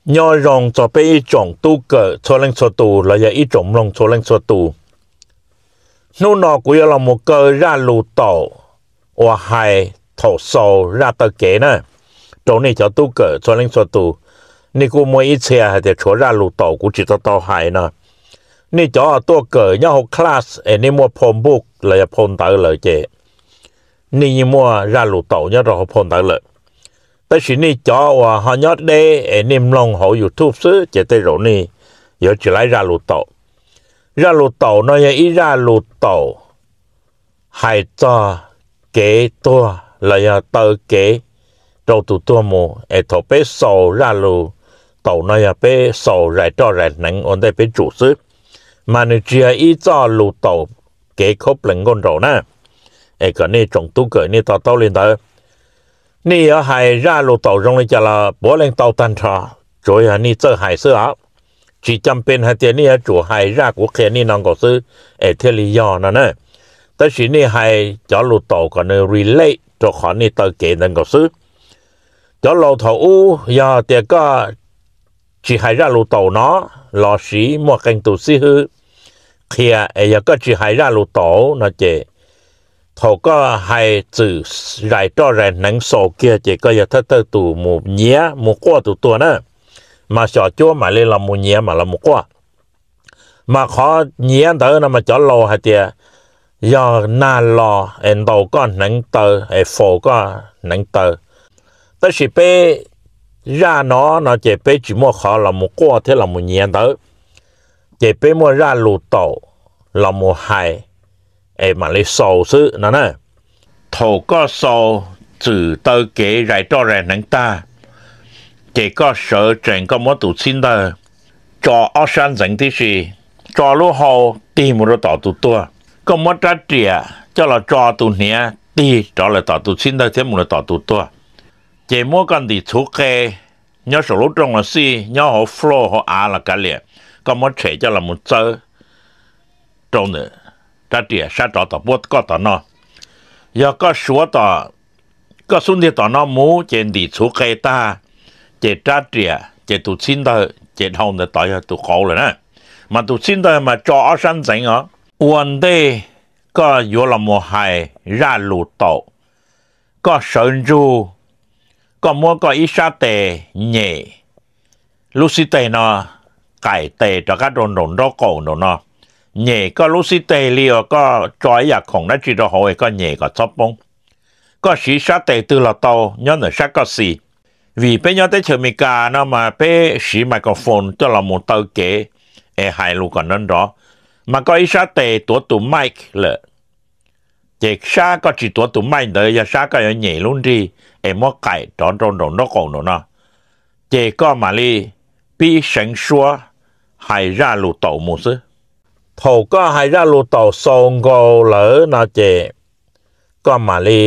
Nyob zoo txog peb ib tsoom tub kawm txhua leej txhua tus los yog ib tsoom mloog txhua leej txhua tus. Hnub no kuv yuav los mus kaw zaj lus taum uas hais thaum xaus zaj taw kev na, rau nej cov tub kawm txhua leej txhua tus. Nej kuj muaj ib txhia hais tias tshuav zaj lus taum kuv tsis tau tau hais no. Nej cov tuaj kawm nyob hauv class es nej muaj phau book los yog phau ntawv lawm ces nej yeej muaj zaj lus taum nyob rau hauv phau ntawv lawm. Tab sis nej cov uas ho nyob deb es nej mloog hauv YouTube xwb ces tej zaum nej yuav tsis laib zaj lus taum. Zaj lus taum no yog ib zaj lus taum hais txog kev tuag los yog taw kev rau tus tuag mus, es thaum peb xaus zaj lus taum no yog peb xaus zais roj zais hneev ua ntej peb tsum xwb, mas nws tsis yog ib txoj lus taum kev khaub plees nkauj nraug na. Es kom nej tsoom tub kawm nej to taub li ntawd. Nej yuav hais zaj lus taum zoo li cas los puav leej tau tag nrho, tsuav yog nej txawj hais xwb os. Tsis cam pes hais tias nej yuav tsum hais zaj kuv qhia nej no nkaus xwb es thiaj li yog no na. Tab sis nej hais cov lus taum kom nws relate rau qhov nej taw kev ntawd nkaus xwb. Cov laus thaum ub yog tias koj tsis hais zaj lus taum no los sis muaj qee tus xib hwb qhia es yog koj tsis hais zaj lus taum no ces thaum koj hais txwm zais roj zais hneev xaus kiag ces koj yog thawj thawj tus mus nyiav mus quaj tus tuag na. Mas xyom cuab mam li los mus nyiav mam los mus quaj. Mas qhov nyiav ntawd no mas cov laus hais tias yog nag los es ntaus koj hneev taw es faus koj hneev taw. Tab sis peb zaj no no ces peb tsis muaj qhov los mus quaj thiab los mus nyiav ntawd, ces peb muaj zaj lus taum los mus hais es mam li xaus xwb no na. Thaum koj xaus txwm taw kev zais roj zais hneev tag, ces koj sawv tsees koj muab tus txhib ntawg tso ob sab ntxeev tib si, tso lub hau tig mus rau tom tus tuag, koj muab rab riam coj los tso tus hniav tig rov lawm tom tus txhib ntawg thiab mus lawm tom tus tuag. Ces muab koj ntim txhuv qe nyob saum lub rooj los xij, nyob hauv floor hauv av los kav liam, koj muab tshem coj los mus txawb rau ntawm rab riam sab rov tom puab koj tom no. Yog koj suav tom, koj xub ntiag tom no mus ces ntim txhuv qe tag, ces rab riam ces tus txhib ntawg ces dhau ntawd tod yog tus qauv lawm na. Mas tus txhib ntawg mas tso ob sab ntxeev os. Ua ntej koj yuav los mus hais zaj lus taum, koj sawv ntsug, koj muab koj ib sab tes nyem lub xib teg no, qaim tes rov qab rau nraum nraub qaum nraum no, nyem koj lub xib teg li uas koj tso ib yam khoom dab tsi rau hauv es koj nyem kom txhob poob. Koj siv sab tes twg los tau nyob ntawm sab koj xis. Vim peb nyob teb chaws Amelikas no mas peb siv microphone coj los mus taw kev es hais lus kom nrov nrov, mas koj ib sab tes tuav tus mic lawm, ces sab koj tsis tuav tus mic ntawd yog sab koj yuav nyem lub nrig es muab qaim rov rau nraum nraub qaum nraum no, ces koj mam li pib seev suab hais zaj lus taum mus xwb. Thaum koj hais zaj lus taum xaus nkaus lawm no ces koj mam li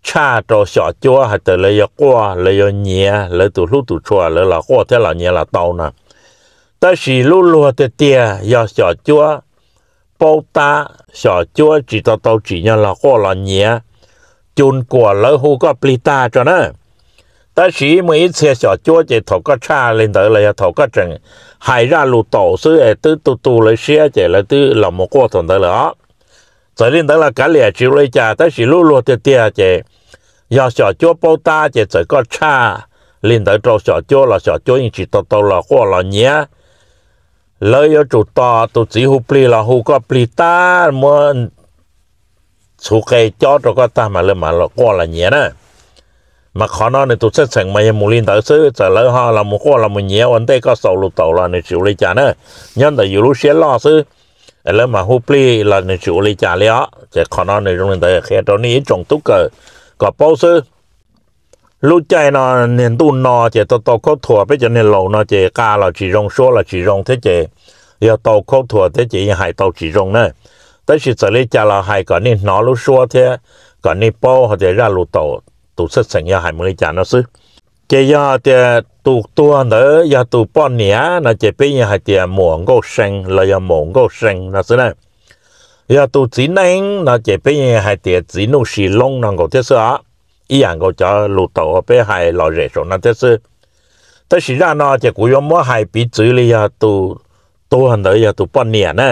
tshaj rau xyom cuab hais tias lawv yuav quaj, lawv yuav nyiav, lawv tus hlub tus tshua lawv los quaj thiab los nyiav los tau no. Tab sis lub luag tiag tiag yog xyom cuab paub tab, xyom cuab tsis tau tau tsim nyog los quaj los nyiav, cus kuam lawv hu koj plig tag tso na. Tab sis muaj ib txhia xyom cuab ces thaum koj tshaj li ntawd los yog thaum koj tseem hais zaj lus taum xwb es twb tu tu lawv siab ces lawv twb los mus quaj thaum ntawd lawm os. Txawm li ntawd los kav liam tsis ua li cas, tab sis lub luag tiag tiag ces yog xyom cuab paub tab ces txawm koj tshaj li ntawd rau xyom cuab los xyom cuab yeej tsis tau tau los quaj los nyiav. Lawv yuav tsum tos tus txiv hu plig los hu koj plig tag, muab txhuv qe cob rau koj tag mas lawv mam los quaj los nyiav na. Mas qhov no nws tus txheej txheem mas yog mus li ntawd xwb, txawm lawv ho los mus quaj los mus nyiav ua ntej koj xaus lus taum los nws tsis ua li cas na. Nyob ntawm yus lub siab loj xwb, lawv mam hu plig los nws tsis ua li cas li os. Ces qhov no nws zoo li ntawd qhia rau nej ib tsoom tub kawm kom paub xwb. Lub caij no niag ntuj no ces tau tau khaub thuas, peb cov niag laus no ces qa los tsis zoo suab los tsis zoo thiab ces yog tau khaub thuas thiab ces yeej hais tau tsis zoo na. Tab sis txawm li cas los hais kom nej hnov lub suab thiab kom nej paub hais tias zaj lus taum tus txheej txheem yog hais mus li cas no xwb. Ces yog tias tus tuag ntawd yog tus poj niam no ces peb yeej hais tias muam nkauj see los yog maum nkauj see no xwb na. Yog tus txiv neej no ces peb yeej hais tias txiv nuj si loob no nkaus thiab xwb os. Ib yam nkaus cov lus taum uas peb hais lom zem saum no thiab xwb. Tab sis zaj no ces kuv yuav muab hais piv txwv li yog tus tuag ntawd yog tus poj niam na.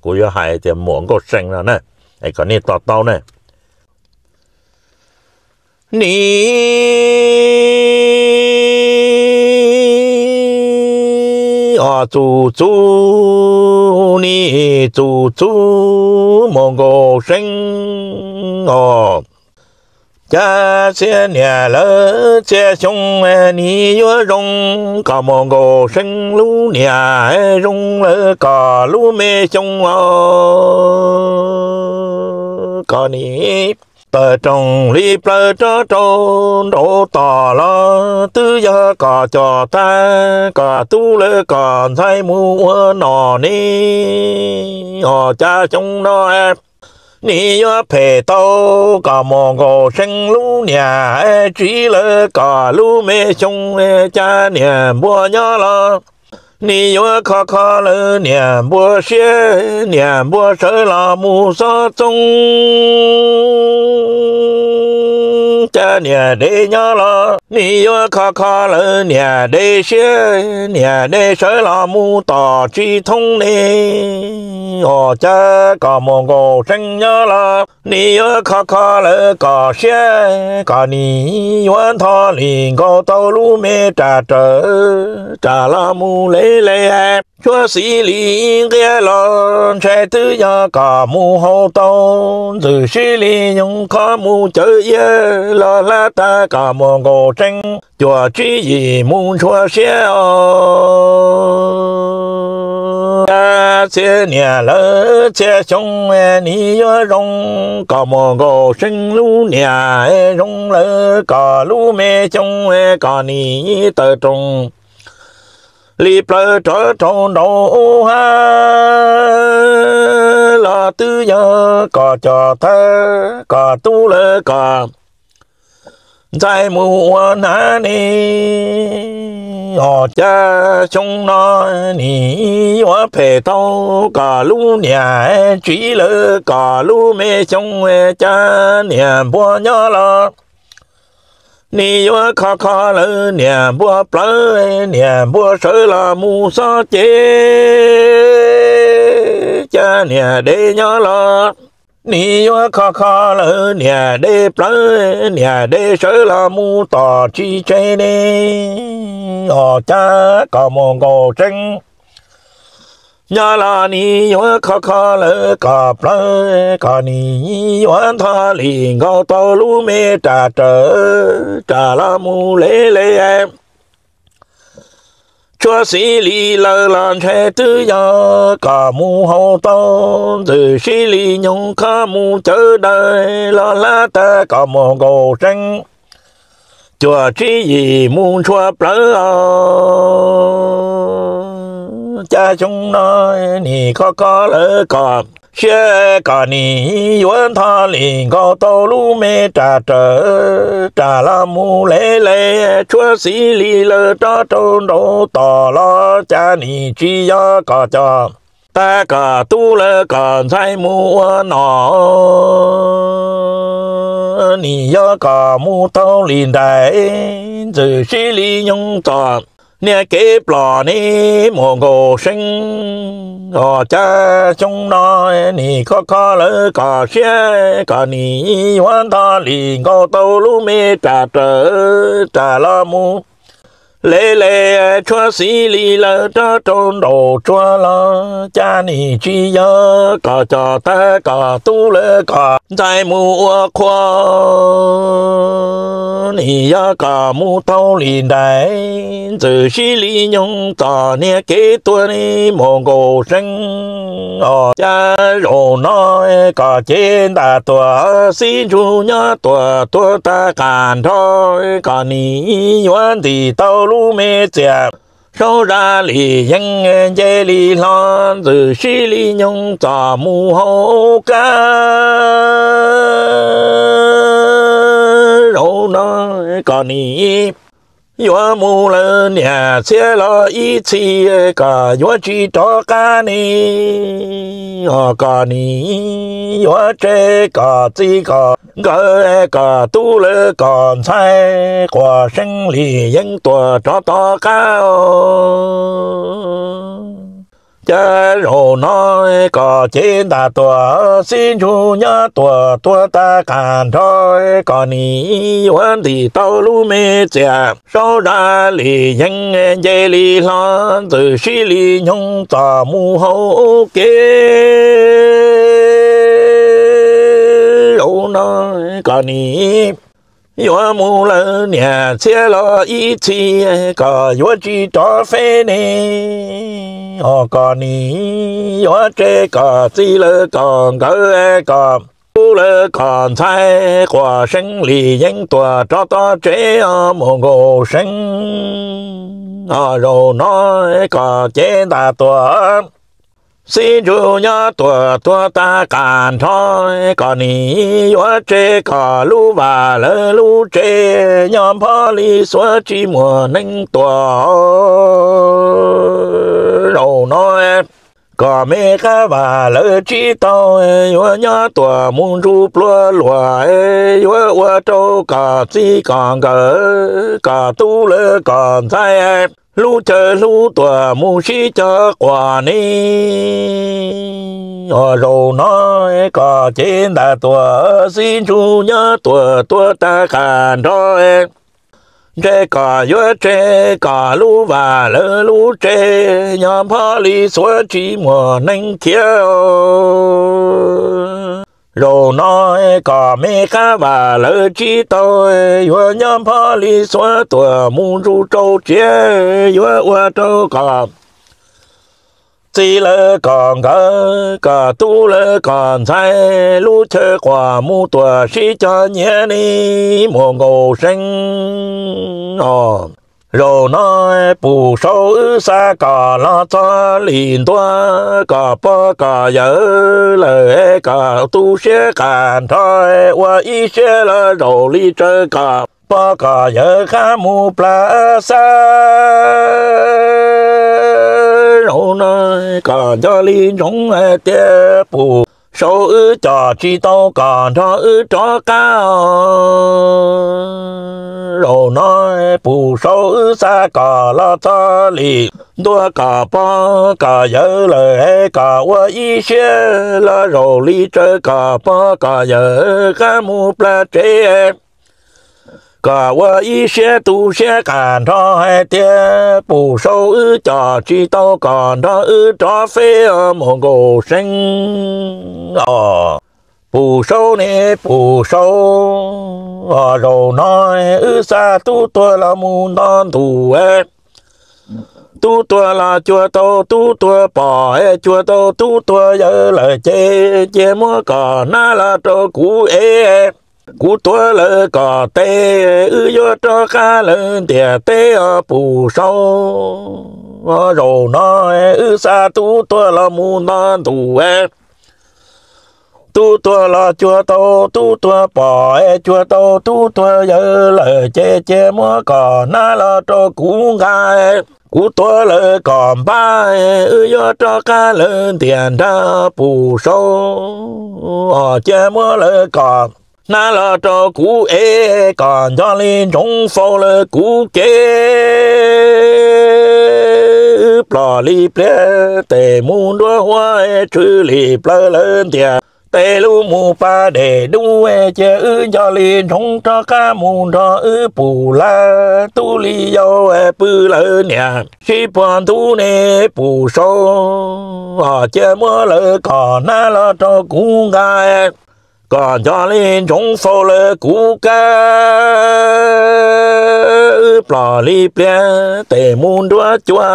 Kuv yuav hais tias muam Nkauj See no na, kom nej to taub na. Nim os txuj txuj, nim txuj txuj muam Nkauj See os. Cas txhia niam lawv txhia xyoo, nim yuav zoo kom muam Nkauj See lub niam zoo lawm kom lub me xyoo os. Kom nim tawm roos li plaws rov rau nraud tom los twb yog kom coj tag kom tub lawv kom ntxhais mus ua nom ne. Os cas xyoo no nim yuav phem tau kom muam Nkauj See lub niam tsiv lawm kom lub me xyoo, cas niam npua nyob los nim yuav kho kho lawv niam npua siab, niam npua sawv los mus xob txoob. Cas niam dev nyob los nim yuav kho kho lawv niam dev siab, niam dev sawv los mus tom tsis thoob ne. Os cas kom muam Nkauj See nyob los nim yuav kho kho lawv kom siab, kom nim yuav ntho li nkaus tau lub me ras raws ras los mus le le. Tshuav xis li nqia los ntshai twb yog kom mus haus tau, ntxwm sib li nyoog qhov mus cawv iab los hlab tag kom muam Nkauj See cuam tsib yim mus ntshua siab os. Cas txhia niam lawv txhia xyoo, nim yuav zoo kom muam Nkauj See lub niam zoo lawm kom lub me xyoo, kom nim tawm roos li plaws rov rau nraud ub hab los twb yog kom coj tag kom tub lawv kom ntxhais mus ua hnav ne. Os cas xyoo no nim yuav phem tau kom lub niam tsiv lawm kom lub me xyoo, cas niam npua nyob los nim yuav kho kho lawv niam npua plawv, niam npua sawv los mus xob cev. Cas niam dev nyob los nim yuav kho kho lawv niam dev plawv, niam dev sawv los mus tom tsis tseg ne. Os cas kom muam Nkauj See nyob los nim yuav kho kho lawv kom plawv, kom nim yuav ntho li nkaus tau lub me ras raws ras los mus le le. Tshuav xis li lawm los ntshai twb yog kom mus haus tau, ntxwm sib li nyoog qhov mus cawv daws los hlab tag kom muam Nkauj See cuam tsib yim mus ntshua plawv os. Cas xyoo no nim kho kho lawv kom siab, kom nim yuav ntho li nkaus tau lub me ras raws ras los mus le le. Tshuav xis li lawm rov rau nraud tom los cas nim tsis yog kom coj tag kom tub lawv kom ntxhais mus ua nom, nim yog kom mus taug li nraim, ntxwm sib li nyoog txom niag kev plom ne muam Nkauj See. Os cas xyoo no nim kho kho lawv kom siab, kom nim yuav ntho li nkaus tau lub me ras raws ras los mus le le. Tshuav xis li lawm rov rau nraud tsuag los cas nim tsis yog kom coj tag kom tub lawv kom ntxhais mus ua qhua, nim yog kom mus taug li nraim, ntxwm sib li nyoog txom niag kev tuag ne muam Nkauj See. Os cas zaum no kom cev ntaj tuam xib ntsug nyob tuam tuag tag qas nrho, kom nim yuav ntim tau lub me txiam saub zaj li yeej nce li hlo, ntxwm sib li nyoog txom mus hauv kab. Zaum no kom nim yuav mus lawm niam txiv los ib txhis, kom yuav tsis rov qab ne, os kom nim yuav tseg kom txij kom nkawm, kom tub lawv kom ntxhais, quas seeb li yeeb tuam rov tom qab. Cas zaum no kom cev ntas tuam, xib ntsug nyob tuam tuag tag qas nrho, kom nim yuav ntim tau lub me txias saub zaj li yeeb, nce li hlo ntxwm, sib li nyoog txom mus hauv kev. Zaum no kom nim yuav mus lawm niam txiv los ib txhis, kom yuav tsis rov feb ne, os kom nim yuav tseg kom txij lawv kom nkawm, kom tub lawv kom ntxhais, quas seeb li yeeb tuam rov tom tsev, os mus nkaus seeb. Os zaum no kom cev ntas tuam, xib ntsug nyob tuam tuag tag qas nrho, kom nim yuav tseg kom lub vas lawv lub tsev, nyob nphob li xuav tsis muaj neeg tuam. Zaum no kom me qab vas lawv tsib taug, yuav nyob tuam mus ntsuj pluag luam, yuav ua rau kom txij kom nkawm, kom tub lawv kom ntxhais, lub chaw hlub tuam mus sib cog quas ne. Os zaum no kom cev ntas tuam, xib ntsug nyob tuam tuag tag qas nrho, ntshe kom yuav tseg kom lub vas lawv lub tsev, nyob nphob li xuav tsis muaj neeg khiav. Zaum no kom me qab vas lawv tsib taug, yuav nyob nphob li xuav tuam mus ntsuj rau tsiav, yuav ua rau kom txij lawv kom nkawm, kom tub lawv kom ntxhais, lub chaw quas mus tuam sib cog nyiav ne, mus nkaus seeb. Os zaum no Pum Sau wb xa kom los txog li ntua, kom pog kom yawm lawm, kom tu siab qas nrho, ua ib siab los zaum li tsawv, kom pog kom yawm qab mus plas xab. Zaum no kom nco li ntsoov hais tias Pum Sau wb coj tsis tau kom nrog wb rov qab. Zaum no Pum Sau wb xa kom los txog li ntua, kom pog kom yawm lawm, kom ua ib siab los zaum li tsawv, kom pog kom yawm qab mus plas tsev, kom ua ib siab tu siab qas nrho hais tias Pum Sau wb coj tsis tau kom nrog wb rov feb, mus nkaus seeb. Os Pum Sau ne Pum Sau, os zaum no wb xa tub tuag los mus nto ntus, tub tuag los cuag tau tub tuag pom, cuag tau tub tuag yawm lawm ces cia muab kom hnab los rau kuv ev, kuv tuav lawv kom tes, wb yuav rov qab lawv ntiaj teb os Pum Sau. Zaum no wb xa tub tuag los mus nto ntus, tub tuag los cuag tau tub tuag pom, cuag tau tub tuag yawm lawm ces cia muab kom hnab los rau kuv nqa, kuv tuav lawv kom npab, wb yuav rov qab lawv ntiaj nrag Pum Sau. Cia muab lawv kom hnab los rau kuv ev, kom nco li ntsoov faus lawv kuv kev. Wb plom li pliag tes mus nruab huab, tshwm li plawv lawv ntiaj teb, lub mus pas dej dub, cia wb nco li ntsoov rov qab mus nrog wb Pum Laj tub li yau pw lawv niam. Sib puag ntuj ne Pum Sau, cia muab lawv kom hnab los rau kuv nqa, kom nco li ntsoov faus lawv kuv kab. Wb plom li pliag tes mus nruab cua,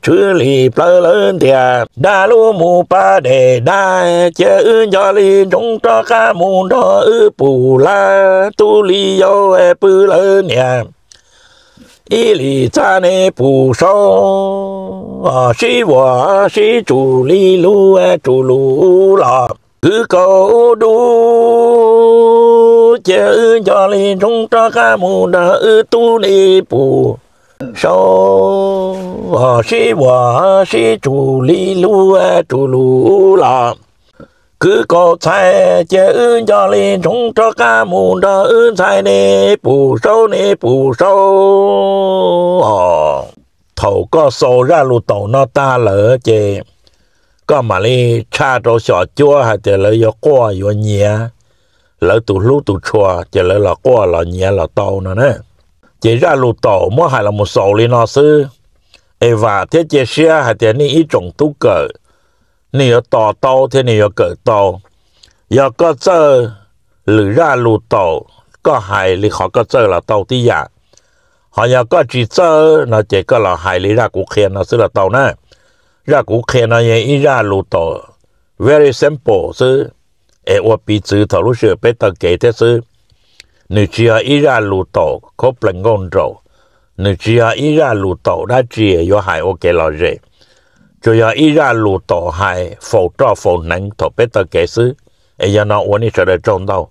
tshwm li plawv lawv ntiaj dag, lub mus pas dej dag, cia wb nco li ntsoov rov qab mus nrog wb Pum Laj tub li yau pw lawv niam. Ib lim txaj ne Pum Sau, sib vuam sib tsum li lug tsum lug los kwv kaus dub, cia wb nco li ntsoov rov qab mus nrog wb tub ne Pum Sau, sib ua sib tsum li lub tsum lus los, kwv kaus txhais ces wb nco li ntsoov rov qab mus nrog wb ntxhais ne pum sau ne pum sau. Thaum koj xaus zaj lus taum no tag lawm ces koj mam li tshaj rau xyom cuab hais tias lawv yuav quaj yuav nyiav, lawv tus hlub tus tshua ces lawv los quaj los nyiav los tau no na. Ces zaj lus taum muab hais los mus xaus li no xwb. Es vam thiab cia siab hais tias nej ib tsoom tub kawm, nej yuav to taub thiab nej yuav kawm tau. Yog koj txawj lwm zaj lus taum, koj hais li qhov koj txawj los tau tib yam. Ho yog koj tsis txawj no ces koj los hais li zaj kuv qhia no xwb los tau na. Zaj kuv qhia no yog ib zaj lus taum very simple xwb, es ua piv txwv thaum lub sij hawm peb taw kev thiab xwb. Nws tsis yog ib zaj lus taum khaub plees nkauj nraug, nws tsis yog ib zaj lus taum dab tsi yuav hais ua kev lom zem. Tsuas yog ib zaj lus taum hais faus roj faus hneev thaum peb taw kev xwb. Es yog no ua nej sawv daws tsaug ntau.